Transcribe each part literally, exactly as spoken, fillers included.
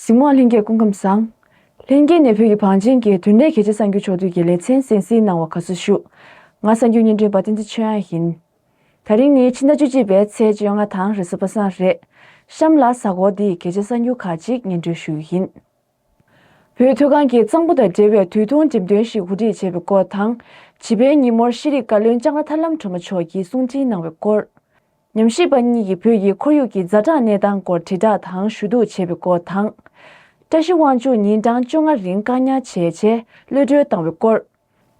གཟིགས་མོ་བ་ལྷན་རྒྱས་སྐུ་ཁམས་བཟང་། ལྷན་རྒྱས་ནས་བོད་ཀྱི་བང་ཆེན་གྱི་དོན་ལས་གལ་ཆེ་གསར་འགྱུར་ཕྱོགས་བསྡུས་ཀྱི་ལེ་ཚན་གསན་གཟིགས་གནང་བར་དགའ་བསུ་ཞུ། ང་གསར་འགྱུར་སྙན་སྒྲོན་པ་བསྟན་འཛིན་ཆོས་དབྱངས་ཡིན། ད་རིང་ནི་ཕྱི་ཟླ་བཅུ་གཅིག་པའི་ཚེས་བཅོ་ལྔ་དང་རེས་གཟའ་པ་སངས་རེད། གཤམ་ལ་གཟའ་འཁོར་འདིའི་གལ་ཆེ་གསར་འགྱུར་ཁག་ཅིག་སྙན་སྒྲོན་ཞུ་རྒྱུ་ཡིན། བོད་མཐོ་སྒང་གི་གཙང་པོ་དང་འབྲེལ་བའི་དུས་ཐུང་འགྲེམས་སྟོན་ཞིག་གོ་སྒྲིག་བྱས་པའི་སྐོར་དང་། བྱིས་པའི་ཉིན་མོར་ཤེས་རིག་བཀའ་བློན་ལྕང་ར་ཐར་ལམ་སྒྲོལ་མ་མཆོག་གིས་གསུང་འཕྲིན་གནང་བའི་སྐོར། ཉམས་ཞིབ་པ་གཉིས་ཀྱིས་བོད་ཀྱི་ཁོར་ཡུག་གི་ཛ་དྲག་གནས་སྟངས་སྐོར་དྲིལ་བསྒྲགས་དང་ཞུ་གཏུག་བྱས་པའི་སྐོར་དང་། བཀྲ་ཤིས་དབང་ཕྱུག་ཉིན་གྲངས་བཅོ་ལྔ་རིང་བཀག་ཉར་བྱས་རྗེས་གློད་གྲོལ་བཏང་བའི་སྐོར།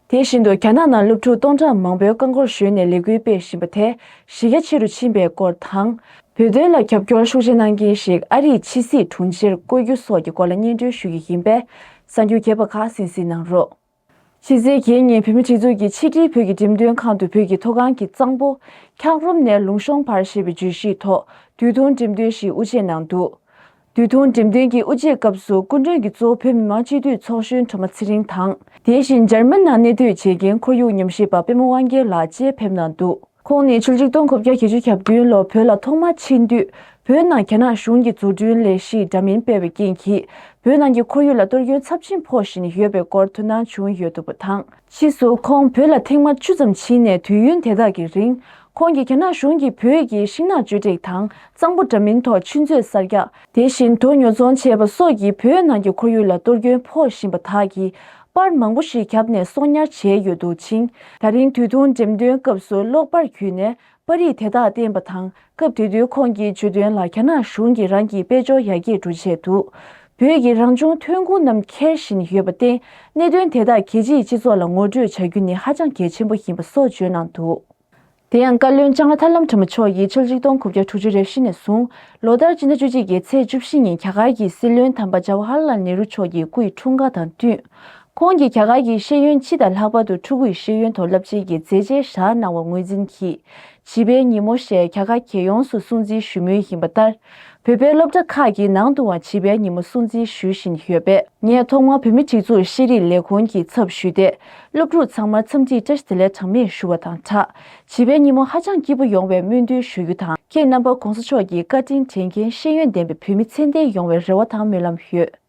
དེ་བཞིན་དུ་རྒྱ་ནག་ནང་སློབ་ཕྲུག་སྟོང་ཕྲག་མང་པོའི་རྐང་འཁོར་ཞོན་ནས་ལས་འགུལ་སྤེལ་བཞིན་པ་དེ་གཞི་རྒྱ་ཆེ་རུ་ཕྱིན་པའི་སྐོར་དང་། བོད་དོན་ལ་རྒྱབ་སྐྱོར་ཤུགས་ཆེ་གནང་མཁན་ཞིག་ཨ་རིའི་ཕྱི་སྲིད་དྲུང་ཆེར་བསྐོ་རྒྱུ་སོགས་ཀྱི་སྐོར་ལ་སྙན་སྒྲོན་ཞུ་རྒྱུ་ཡིན་པས། གསར་འགྱུར་རྒྱས་པ་ཁག་གསན་གཟིགས་གནང་རོགས། ཕྱི་ཚེས་བརྒྱད་ཉིན་བོད་མིའི་སྒྲིག་འཛུགས་ཀྱི་ཕྱི་དྲིལ་བོད་ཀྱི་འགྲེམས་སྟོན་ཁང་དུ་བོད་ཀྱི་མཐོ་སྒང་གི་གཙང་པོ། འཁྱགས་རོམ་ནས་ལུང་གཤོང་བར་ཞེས་པའི་བརྗོད་གཞིའི་ཐོག་དུས་ཐུང་འགྲེམས་སྟོན་ཞིག་དབུ་འབྱེད་གནང་འདུག་དུས་ཐུང་འགྲེམས་སྟོན་གྱི་དབུ་འབྱེད་སྐབས་སུ་སྐུ་མགྲོན་གྱི་གཙོ་བོ་བོད་མི་མང་སྤྱི་འཐུས་ཚོགས་གཞོན་སྒྲོལ་མ་ཚེ་རིང་དང་། དེ་བཞིན་འཇར་མན་ནང་གནས་སྡོད་བྱེད་མཁན་ཁོར་ཡུག་ཉམས་ཞིབ་པ་པད་མ་དབང་རྒྱལ་ལགས་བཅས་ཕེབས་གནང་འདུག་ཁོང་ནི་ཆུ་ལོག་གཅིག་སྟོང་དགུ་བརྒྱ་བརྒྱད་ཅུ་གྱ་བདུན་ལོར་བོད་ལ་ཐོག་མར་ཕྱིན་དུས། བོད་ནང་རྒྱ་ནག་གཞུང་གིས་འཛུགས་སྐྲུན་ལས་གཞི་འདྲ་མིན་སྤེལ་བའི་རྐྱེན་གྱིས། བོད་ནང་གི་ཁོར་ཡུག་ལ་གཏོར་སྐྱོན་ཚབས་ཆེན་ཕོག་བཞིན་ཡོད་པའི་སྐོར་དོ་སྣང་བྱུང་ཡོད་འདུག་པ་དང་། ཕྱིས་སུ་ཁོང་བོད་ལ་ཐེངས་མ་བཅུ་ཙམ་ཕྱིན་ནས། དུས་ཡུན་དེ་དག་གི་རིང་། ཁོང་གིས་རྒྱ་ནག་གཞུང་གིས་བོད་ཀྱི་ཤིང་ནགས་གཅོད་འབྲེག་དང་། གཙང་པོ་འདྲ་མིན་ཐོག་ཆུ་མཛོད་གསར་རྒྱག་དེ་བཞིན་དོ་ཉོ་ཚོང་བྱས་པ་སོགས་ཀྱིས་བོད་ནང་གི་ཁོར་ཡུག་ལ་གཏོར་སྐྱོན་ཕོག་བཞིན་པ་དག་གི་པར་མང་པོ་ཞིག་བརྒྱབ་ནས་གསོག་ཉར་བྱས་ཡོད་འདུག་ཅིང་། ད་རིང་དུས་ཐུང་འགྲེམས་སྟོན་སྐབས་སུ་གློག་པར་བརྒྱུད་ནས་པར་རིས་དེ་དག་བསྟན་པ་དང་། སྐབས་དེ་དུས་ཁོང་གིས་བརྗོད་དོན་ལ། རྒྱ་ནག་གཞུང་གིས་རང་གི་དཔལ་འབྱོར་ཡར་རྒྱས་འགྲོ་ཆེད་དུ། བོད་ཀྱི་རང་བྱུང་ཐོན་ཁུངས་རྣམས་འཁྱེར་བཞིན་ཡོད་པར་བརྟེན། གནད་དོན་དེ་དག་རྒྱལ་སྤྱིའི་སྤྱི་ཚོགས་ལ་ངོ་སྤྲོད་བྱ་རྒྱུ་ནི་ཧ་ཅང་གལ་ཆེན་པོ་ཡིན་པ་སོགས་བརྗོད་གནང་འདུག་དེ་ཡང་བཀའ་བློན་ལྕང་ར་ཐར་ལམ་སྒྲོལ་མ་མཆོག་གིས་ཕྱི་ལོ་ཆིག་སྟོང་དགུ་བརྒྱ་དྲུག་ཅུ་རེ་བཞི་ནས་བཟུང་ལོ་ལྟར་སྤྱི་ཟླ་བཅུ་གཅིག་གི་ཚེས་བཅུ་བཞི་ཉིན་རྒྱ་གར་གྱི་སྲིད་བློན་དམ་པ་ཇ་ཝ་ཧར་ལཱལ་ནེ་རུ་མཆོག་གི་སྐུའི་འཁྲུངས་སྐར་དང་བསྟུན། ཁོང་གིས་རྒྱ་གར་གྱི་ཤེས་ཡོན་སྤྱི་དང་ལྷག་པར་དུ་ཕྲུ་གུའི་ཤེས་ཡོན་ཐོག་རླབས་ཆེན་གྱི་མཛད་རྗེས་བཞག་གནང་བ་ངོས་འཛིན་གྱིས། བྱིས་པའི་ཉིན་མོ་ཞེས་རྒྱ་གར་རྒྱལ་ཡོངས་སུ་སྲུང་བརྩི་ཞུ་མུས་ཡིན་པ་ལྟར། བོད་པའི་སློབ་གྲྭ་ཁག་གི་ནང་དུའང་བྱིས་པའི་ཉིན་མོ་སྲུང་བརྩི་ཞུ་བཞིན་ཡོད་པས། ངས་ཐོག་མར་བོད་མིའི་སྒྲིག་འཛུགས་ཤེས་རིག་ལས་ཁུངས་ཀྱི་ཚབ་ཞུས་ཏེ། སློབ་ཕྲུག་ཚང་མར་འཚམས་འདྲིའི་བཀྲ་ཤིས་བདེ་ལེགས་གྲངས་མེད་ཞུ་བ་དང་སྦྲགས། བྱིས་པའི་ཉིན་མོ་ཧ་ཅང་སྐྱིད་པོ་ཡོང་བའི་སྨོན་འདུན་ཞུ་རྒྱུ་དང་། ཁྱེད་རྣམ་པ་གོང་ས་མཆོག་གི་བཀའ་དྲིན་དྲན་མཁན་ཤེས་ཡོན་ལྡན་པའི་བོད་མི་ཚད་ལྡན་ཡོང་བའི་རེ་བ་དང་སྨོན་ལམ་ཡོད།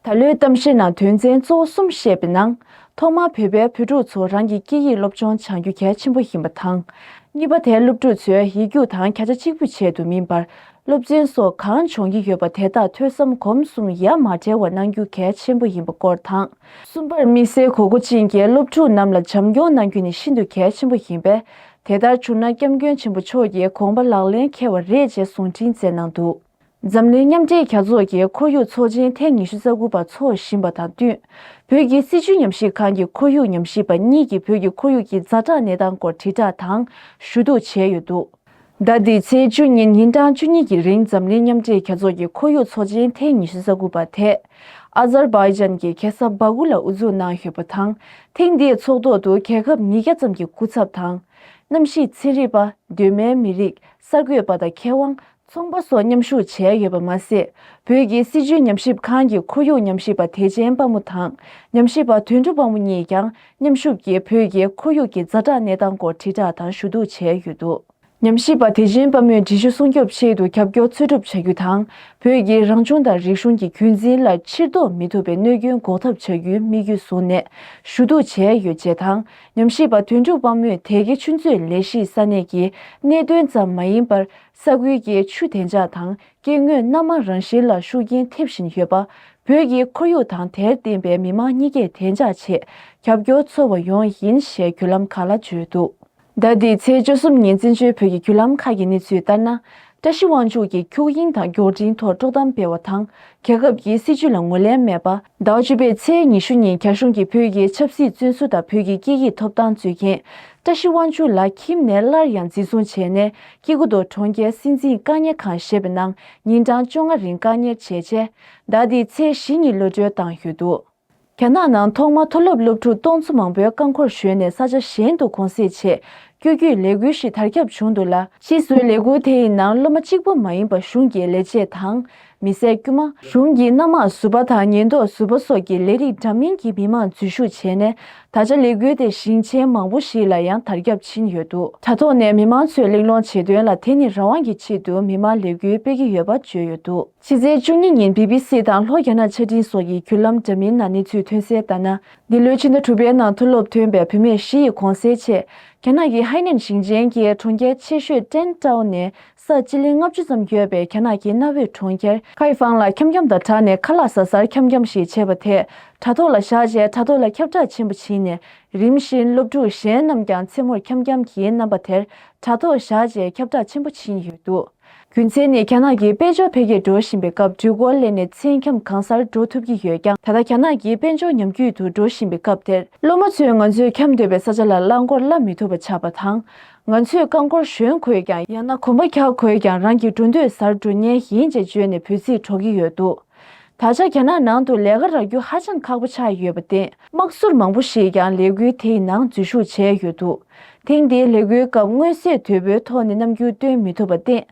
ད་ལོའི་གཏམ་བཤད་ནང་དོན་ཚན་གཙོ་བོ་གསུམ་བཤད་པའི་ནང་། ཐོག་མར་བོད་པའི་བོད་ཕྲུག་ཚོ་རང་གི་སྐད་ཡིག་སློབ་སྦྱོང་བྱ་རྒྱུ་གལ་ཆེན་པོ་ཡིན་པ་དང་། གཉིས་པ་དེ་སློབ་ཕྲུག་ཚོས་ཡིག་རྒྱུགས་དང་ཁྱབ་ཆ་གཅིག་པུ་ཆེད་དུ་མིན་པར། སློབ་ཚན་སོགས་གང་སྦྱོང་གི་ཡོད་པ་དེ་དག་ཐོས་བསམ་སྒོམ་གསུམ་ཡ་མ་བྲལ་བ་གནང་རྒྱུ་གལ་ཆེན་པོ་ཡིན་པ་སྐོར་དང་། གསུམ་པར་དམིགས་བསལ་དགོས་མཁོ་ཅན་གྱི་སློབ་ཕྲུག་རྣམས་ལ་བྱམས་སྐྱོང་གནང་རྒྱུ་ནི་ཤིན་ཏུ་གལ་ཆེན་པོ་ཡིན་པས། དེ་ལྟར་བྱུང་ན་སྐྱབས་མགོན་ཆེན་པོ་མཆོག་གིས་དགོངས་པ་ལག་ལེན་འཁེལ་བ་རེད་ཅེས་གསུང་འཕྲིན་བསྩལ་གནང་འདུག་འཛམ་གླིང་མཉམ་འབྲེལ་རྒྱལ་ཚོགས་ཀྱི་ཁོར་ཡུག་ཚོགས་ཆེན་ཐེངས་ཉི་ཤུ་རྩ་དགུ་པ་འཚོགས་བཞིན་པ་དང་བསྟུན། བོད་ཀྱི་སྲིད་བྱུས་ཉམས་ཞིབ་ཁང་གི་ཁོར་ཡུག་ཉམས་ཞིབ་པ་གཉིས་ཀྱིས་བོད་ཀྱི་ཁོར་ཡུག་གི་ཛ་དྲག་གནས་སྟངས་སྐོར་དྲིལ་བསྒྲགས་དང་ཞུ་གཏུག་བྱས་ཡོད་འདུག་ཟླ་འདིའི་ཚེས་བཅུ་ཉིན་ཉིན་གྲངས་བཅུ་གཉིས་ཀྱི་རིང་འཛམ་གླིང་མཉམ་འབྲེལ་རྒྱལ་ཚོགས་ཀྱི་ཁོར་ཡུག་ཚོགས་ཆེན་ཐེངས་ཉི་ཤུ་རྩ་དགུ་པ་དེ། ཨ་ཛར་བྷའི་ཇན་གྱི་རྒྱལ་ས་བྷ་ཀུ་ལ་དབུ་འཛུགས་གནང་ཡོད་པ་དང་། ཐེངས་འདིའི་ཚོགས་ཐོག་ཏུ་རྒྱལ་ཁབ་ཉིས་བརྒྱ་ཙམ་གྱི་སྐུ་ཚབ་དང་། གནམ་གཤིས་ཚན་རིག་པ། གདོད་མའི་མི་རིགས། གསར་འགོད་པ་དང་མཁས་དབང་། ཚོང་པ་སོགས་མཉམ་ཞུགས་བྱས་ཡོད་པ་མ་ཟད། བོད་ཀྱི་སྲིད་བྱུས་ཉམས་ཞིབ་ཁང་གི་ཁོར་ཡུག་ཉམས་ཞིབ་པ་བདེ་ཆེན་དཔའ་མོ་དང་། ཉམས་ཞིབ་པ་དོན་གྲུབ་དཔའ་མོ་གཉིས་ཀྱང་མཉམ་ཞུགས་ཀྱིས་བོད་ཀྱི་ཁོར་ཡུག་གི་ཛ་དྲག་གནས་སྟངས་སྐོར་དྲིལ་བསྒྲགས་དང་ཞུ་གཏུག་བྱས་ཡོད་འདུག་ཉམས་ཞིབ་པ་བདེ་ཆེན་དཔའ་མོས་འབྲི་ཆུ་སྲུང་སྐྱོབ་ཆེད་དུ་རྒྱབ་སྐྱོར་འཚོལ་སྒྲུབ་བྱ་རྒྱུ་དང་། བོད་ཀྱི་རང་བྱུང་དང་རིག་གཞུང་གི་རྒྱུན་འཛིན་ལ་ཕྱིར་ལྡོག་མི་ཐུབ་པའི་གནོད་སྐྱོན་འགོག་ཐབས་བྱ་རྒྱུའི་དམིགས་ཡུལ་བཟུང་ནས་ཞུ་གཏུག་བྱས་ཡོད་ཅེས་དང་། ཉམས་ཞིབ་པ་དོན་གྲུབ་དཔའ་མོས་དེ་གའི་ཆུ་མཛོད་ལས་གཞིས་ས་གནས་ཀྱི་གནད་དོན་ཙམ་མ་ཡིན་པར། ས་ཁུལ་གྱི་ཆུ་བདེ་འཇགས་དང་སྐྱེ་དངོས་སྣ་མང་རང་བཞིན་ལ་ཤུགས་རྐྱེན་ཐེབས་བཞིན་ཡོད་པ། བོད་ཀྱི་ཁོར་ཡུག་དང་དེར་བརྟེན་པའི་མི་མང་གཉིས་ཀས་བདེ་འཇགས་ཆེད་རྒྱབ་སྐྱོར་འཚོལ་བར་ཡོང་ཡིན་ཞེས་བརྒྱུད་ལམ་ཁག་ལ་བརྗོད་འདུག་ཟླ་འདིའི་ཚེས་བཅུ་གསུམ་ཉིན་བཙན་བྱོལ་བོད་ཀྱི་བརྒྱུད་ལམ་ཁག་གི་གནས་ཚུལ་ལྟར་ན། བཀྲ་ཤིས་དབང་ཕྱུག་གིས་ཁྱུག་དབྱིངས་དང་མགྱོགས་འཕྲིན་ཐོག་དཀྲོག་གཏམ་སྤེལ་བ་དང་། རྒྱལ་ཁབ་ཀྱི་སྲིད་བྱུས་ལ་ངོས་ལེན་མེད་པ། ཟླ་བ་བཅུ་པའི་ཚེས་ཉི་ཤུ་ཉིན་རྒྱ་གཞུང་གིས་བོད་ཀྱི་ཆབ་སྲིད་བཙོན་ཟུར་དང་བོད་ཀྱི་སྐད་ཡིག་ཐོབ་ཐང་རྩོད་མཁན། བཀྲ་ཤིས་དབང་ཕྱུག་ལགས་ཁྱིམ་ནས་སླར་ཡང་འཛིན་བཟུང་བྱས་ནས། སྐྱེ་རྒུ་མདོ་གྲོང་ཁྱེར་སྲིད་འཛིན་བཀག་ཉར་ཁང་ཞེས་པའི་ནང་ཉིན་གྲངས་བཅོ་ལྔ་རིང་བཀག་ཉར་བྱས་རྗེས། ཟླ་འདིའི་ཚེས་བཞི་ཉིན་གློད་གྲོལ་བཏང་ཡོད་འདུག་རྒྱ་ནག་ནང་ཐོག་མར་མཐོ་སློབ་སློབ་ཕྲུག་སྟོང་ཚོ་མང་པོའི་རྐང་འཁོར་ཞོན་ནས་ས་ཆ་གཞན་དུ་གུང་གསེང་ཆེད་བསྐྱོད་རྒྱུའི་ལས་འགུལ་ཞིག་དར་ཁྱབ་བྱུང་འདུག་ལ། ཕྱིས་སུ་ལས་འགུལ་དེ་ཡི་ནང་སློབ་མ་གཅིག་པུ་མ་ཡིན་པར་གཞུང་གི་ལས་བྱེད་དང་། མི་སེར་དཀྱུས་མ། གཞུང་གི་གནམ་དམག་ཟུར་པ་དང་ཉེན་རྟོག་ཟུར་པ་སོགས་ཀྱི་ལས་རིགས་འདྲ་མིན་གྱི་མི་མང་འཛུལ་ཞུགས་བྱས་ནས། ད་ཆ་ལས་འགུལ་དེ་ཞིང་ཆེན་མང་པོ་ཞིག་ལ་ཡང་དར་ཁྱབ་ཕྱིན་ཡོད་འདུག་དྲ་ཐོག་ནས་མི་མང་ཚོས་གླེང་སློང་བྱེད་དོན་ལ། དེ་ནི་རང་དབང་གི་ཆེད་དུ་མི་མང་ལས་འགུལ་སྤེལ་གྱི་ཡོད་པ་བརྗོད་ཡོད་འདུག་ཕྱི་ཚེས་བཅུ་གཉིས་ཉིན་བི་བི་སི་དང་ལྷོ་རྒྱ་ནག་ཆ་འཕྲིན་སོགས་ཀྱི་བརྒྱུད་ལམ་འདྲ་མིན་ནང་གནས་ཚུལ་ཐོན་གསལ་ལྟར་ན། འདི་ལོའི་ཕྱི་ཟླ་དྲུག་པའི་ནང་མཐོ་སློབ་ཐོན་པའི་བུད་མེད་བཞི་ཡི་གུང་སེང་ཆེད། རྒྱ་ནག་གི་ཧའེ་ནན་ཞིང་ཆེན་གྱི་གྲོང་ཁྱེར་ཆེ་ཤོས་ཀྲེན་ཀྲའོ་ནས། ས་སྤྱི་ལེ་ལྔ་བཅུ་ཙམ་ཡོད་པའི་རྒྱ་ནག་གི་གནའ་བོའི་གྲོང་ཁྱེར་ཁའེ་ཧྥང་ལ་འཁྱམ་འཁྱམ་དང་སྦྲགས་ནས། ཁ་ལག་ཟ་སར་འཁྱམ་འཁྱམ་ཞིག་བྱས་པ་དེས་དྲ་ཐོག་ལ་བཞག་རྗེས། དྲ་ཐོག་ལ་ཁྱབ་བསྒྲགས་ཆེན་པོ་ཕྱིན་ནས། རིམ་བཞིན་སློབ་ཕྲུག་གཞན་རྣམས་ཀྱང་མཚན་མོར་འཁྱམ་འཁྱམ་གྱི་རྣམ་པ་དེར་དྲ་ཐོག་བཞག་རྗེས་ཁྱབ་བསྒྲགས་ཆེན་པོ་ཕྱིན་ཡོད་འདུག་རྒྱུ་མཚན་ནི། རྒྱ་ནག་གི་དཔལ་འབྱོར་འཕེལ་རྒྱས་འགྲོ་བཞིན་པའི་སྐབས། འགྲུལ་འཁོར་སླེབས་ནས་མཚན་འཁྱམ་གང་སར་འགྲོ་ཐུབ་ཀྱི་ཡོད་ཀྱང་། ད་ལྟ་རྒྱ་ནག་གི་དཔལ་འབྱོར་ཉམས་རྒུད་དུ་འགྲོ་བཞིན་པའི་སྐབས་དེར། སློབ་མ་ཚོས་ང་ཚོས་འཁྱམ་སྡོད་པའི་ས་ཆ་ལ་རླངས་འཁོར་གླ་མི་ཐུབ་པ་ཆགས་པ་དང་། ང་ཚོས་རྐང་འཁོར་ཞོན་དགོས་ཀྱང་། ཡང་ན་གོམ་པ་རྒྱག་དགོས་ཀྱང་། རང་གི་འགྲོ་འདོད་སར་འགྲོ་མཁན་ཡིན་ཅེས་བརྗོད་ནས་འབོད་ཚིག་སྒྲོག་གི་ཡོད་འདུག་ད་ཆ་རྒྱ་ནག་ནང་དུ་ལས་ཀ་རག་རྒྱུ་ཧ་ཅང་ཁག་པོ་ཆགས་ཡོད་པར་བརྟེན། དམག་ཟུར་མང་པོ་ཞིག་ཀྱང་ལས་འགུལ་དེའི་ནང་འཛུལ་ཞུགས་བྱས་ཡོད་འདུག་ཐེངས་འདིའི་ལས་འགུལ་སྐབས་མངོན་གསལ་དོད་པོའི་ཐོག་ནས་རྣམ་འགྱུར་སྟོན་མི་ཐུབ་པར་བརྟེན།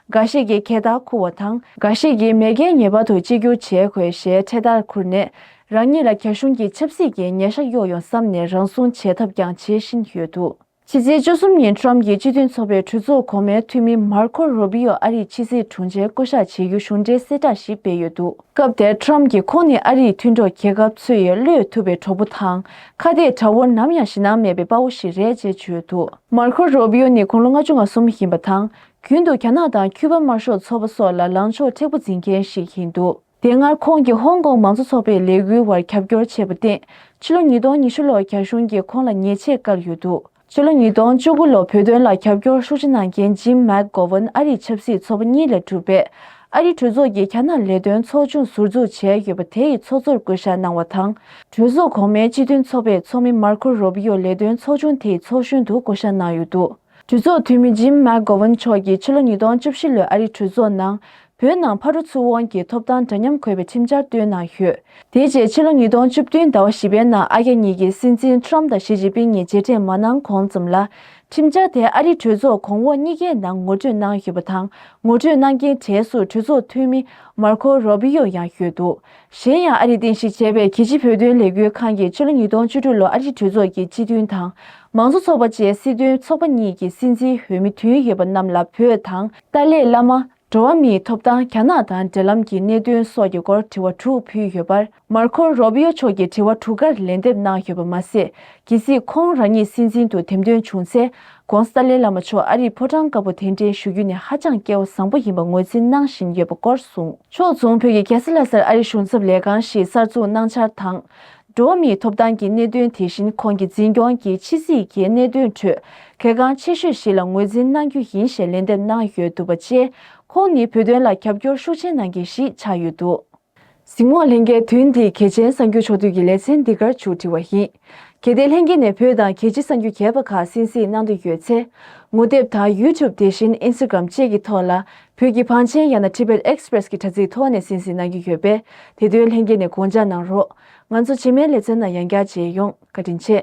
འགའ་ཞིག་གིས་ཁེ་ཐག་ཁུར་བ་དང་། འགའ་ཞིག་གིས་མེས་རྒྱལ་ངེས་པར་དུ་གཅིག་གྱུར་བྱེད་དགོས་ཞེས་འཕྲེད་དར་ཁུར་ནས། རང་ཉིད་ལ་རྒྱ་གཞུང་གིས་ཆབ་སྲིད་ཀྱི་ཉེས་ཆད་གཡོག་ཡོང་བསམ་ནས་རང་སྲུང་བྱེད་ཐབས་ཀྱང་བྱེད་བཞིན་ཡོད་འདུག་ཕྱི་ཚེས་བཅུ་གསུམ་ཉིན་ཊམ་གྱིས་སྤྱི་མཐུན་ཚོགས་པའི་གྲོས་ཚོགས་གོང་མའི་འཐུས་མི་མར་ཁོ་རོ་བི་ཡོ་ཨ་རིའི་ཕྱི་སྲིད་དྲུང་ཆེར་བསྐོ་གཞག་བྱེད་རྒྱུ་གཞུང་འབྲེལ་གསལ་བསྒྲགས་ཤིག་སྤེལ་ཡོད་འདུག་སྐབས་དེར་ཊམ་གྱིས་ཁོང་ནི་ཨ་རིའི་མཐུན་གྲོགས་རྒྱལ་ཁབ་ཚོས་བློས་ཐུབ་པའི་གྲོགས་པོ་དང་། ཁ་གཏད་དགྲ་བོར་ནམ་ཡང་ཞེད་སྣང་མེད་པའི་དཔའ་བོ་ཞིག་རེད་ཅེས་བརྗོད་འདུག་མར་ཁོ་རོ་བི་ཡོ་ནི་དགུང་ལོ་ལྔ་བཅུ་ང་གསུམ་ཡིན་པ་དང་། རྒྱུན་དུ་རྒྱ་ནག་དང་ཁྱུ་པ་དམར་ཤོག་ཚོགས་པ་སོགས་ལ་ལངས་ཕྱོགས་མཁྲེགས་པོ་འཛིན་མཁན་ཞིག་ཡིན་འདུག་དེ་སྔར་ཁོང་གིས་ཧོང་ཀོང་མང་གཙོ་ཚོགས་པའི་ལས་འགུལ་བར་རྒྱབ་སྐྱོར་བྱས་པར་བརྟེན། ཕྱི་ལོ་ཉིས་སྟོང་ཉི་ཤུ་ལོར་རྒྱ་གཞུང་གིས་ཁོང་ལ་ཉེས་ཆད་བཀལ་ཡོད་འདུག་ཕྱི་ལོ་ཉིས་སྟོང་བཅུ་དགུ་ལོར་བོད་དོན་ལ་རྒྱབ་སྐྱོར་ཤུགས་ཆེ་གནང་མཁན་ཇིམ་མེག་གོ་ཝན་ཨ་རིའི་ཆབ་སྲིད་ཚོགས་པ་གཉིས་ལས་གྲུབ་པའི་ཨ་རིའི་གྲོས་ཚོགས་ཀྱིས་རྒྱ་ནག་ལས་དོན་ཚོགས་ཆུང་ཟུར་འཛུགས་བྱས་ཡོད་པ་དེ་ཡི་ཚོགས་གཙོར་བསྐོ་གཞག་གནང་བ་དང་། གྲོས་ཚོགས་གོང་མའི་སྤྱི་མཐུན་ཚོགས་པའི་ཚོགས་མི་མར་ཁོ་རོ་བི་ཡོ་ལས་དོན་ཚོགས་ཆུང་དེའི་ཚོགས་གཞོན་དུ་བསྐོ་གཞག་གནང་ཡོད་འདུག་གྲོས་ཚོགས་འཐུས་མི་ཇིམ་མེག་གོ་ཝན་མཆོག་གིས་ཕྱི་ལོ་ཉིས་སྟོང་བཅུ་བཞི་ལོའི་ཨ་རིའི་གྲོས་ཚོགས་ནང་། བོད་ནང་ཕར་འགྲོ་ཚུར་འོང་གི་ཐོབ་ཐང་འདྲ་མཉམ་དགོས་པའི་ཁྲིམས་འཆར་བཏོན་གནང་ཡོད། དེ་རྗེས་ཕྱི་ལོ་ཉིས་སྟོང་བཅུ་བདུན་ཟླ་བ་བཞི་པའི་ནང་ཨ་རྒྱ་གཉིས་ཀྱི་སྲིད་འཛིན་ཊམ་དང་ཞི་ཅིན་ཕིང་གཉིས་མཇལ་འཕྲད་མ་གནང་གོང་ཙམ་ལ། ཁྲིམས་འཆར་དེ་ཨ་རིའི་གྲོས་ཚོགས་གོང་འོག་གཉིས་ཀའི་ནང་ངོ་སྤྲོད་གནང་ཡོད་པ་དང་། ངོ་སྤྲོད་གནང་མཁན་གྲས་སུ་གྲོས་ཚོགས་འཐུས་མི་མར་ཁོ་རོ་བི་ཡོ་ཡང་ཡོད་འདུག་གཞན་ཡང་ཨ་རིས་རྟེན་གཞི་བྱས་པའི་རྒྱལ་སྤྱིའི་བོད་དོན་ལས་འགུལ་ཁང་གིས་ཕྱི་ལོ་ཉིས་སྟོང་བཅུ་དྲུག་ལོར་ཨ་རིའི་གྲོས་ཚོགས་ཀྱི་སྤྱི་མཐུན་དང་། མང་གཙོ་ཚོགས་པ་བཅས་སྲིད་དོན་ཚོགས་པ་གཉིས་ཀྱི་སྲིད་འཛིན་འོས་མི་བདུན་ཡོད་པ་རྣམས་ལ་བོད་དང་། ཏཱ་ལའི་བླ་མ། འགྲོ་བ་མིའི་ཐོབ་ཐང་། རྒྱ་ནག་དང་འབྲེལ་ལམ་གྱི་གནད་དོན་སོགས་ཀྱི་སྐོར་དྲི་བ་དྲུག་ཕུལ་ཡོད་པར། མར་ཁོ་རོ་བི་ཡོ་མཆོག་གིས་དྲི་བ་དྲུག་ཀར་ལན་འདེབས་གནང་ཡོད་པ་མ་ཟད། གལ་སྲིད་ཁོང་རང་ཉིད་སྲིད་འཛིན་དུ་འདེམས་ཐོན་བྱུང་ཚེ། ྋགོང་ས་ཏཱ་ལའི་བླ་མ་མཆོག་ཨ་རིར་ཕོ་བྲང་དཀར་པོ་གདན་འདྲེན་ཞུ་རྒྱུ་ནི་ཧ་ཅང་སྐལ་བ་བཟང་པོ་ཡིན་པ་ངོས་འཛིན་གནང་བཞིན་ཡོད་པ་སྐོར་གསུངས། ཕྱོགས་མཚུངས་བོད་ཀྱི་རྒྱལ་ས་ལྷ་སར་ཨ་རིའི་གཞུང་ཚབ་ལས་ཁང་ཞིག་གསར་འཛུགས་གནང་འཆར་དང་། འགྲོ་བ་མིའི་ཐོབ་ཐང་གི་གནད་དོན། དེ་བཞིན་ཁོང་གི་འཛིན་སྐྱོང་གི་ཕྱི་སྲིད་ཀྱི་གནད་དོན་ཁྲོད་གལ་འགངས་ཆེ་ཤོས་ཤིག་ལ་ངོས་འཛིན་གནང་རྒྱུ་ཡིན་ཞེས་ལན་འདེབས་གནང་ཡོད་འདུག་པ་བཅས། ཁོང་ནི་བོད་དོན་ལ་རྒྱབ་སྐྱོར་ཤུགས་ཆེན་གནང་མཁན་ཞིག་ཆགས་ཡོད་འདུག་གཟིགས་མོ་བ་ལྷན་རྒྱས། དོན་འདི་གལ་ཆེན་གསར་འགྱུར་ཕྱོགས་བསྡུས་ཀྱི་ལེ་ཚན་འདི་གར་མཇུག་སྒྲིལ་བ་ཡིན། གལ་ཏེ་ལྷན་རྒྱས་ནས་བོད་དང་རྒྱལ་སྤྱིའི་གསར་འགྱུར་རྒྱས་པ་ཁག་གསན་གཟིགས་གནང་འདོད་ཡོད་ཚེ། ངོ་དེབ་དང་ཡུ་ཊུབ་དེ་བཞིན་ཨིན་སི་ཊ་གྷི་རམ་བཅས་ཀྱི་ཐོག་ལ། བོད་ཀྱི་བང་ཆེན་ཡང་ན་Tibet Express གྱི་དྲ་ཚིགས་ཐོག་ནས་གསན་གཟིགས་གནང་རྒྱུ་ཡོད་པས། དེ་དོན་ལྷན་རྒྱས་ནས་དགོངས་འཇགས་གནང་རོགས། ང་ཚོ་རྗེས་མའི་ལེ་ཚན་ནང་ཡང་བསྐྱར་མཇལ་ཡོང་། བཀའ་དྲིན་ཆེ།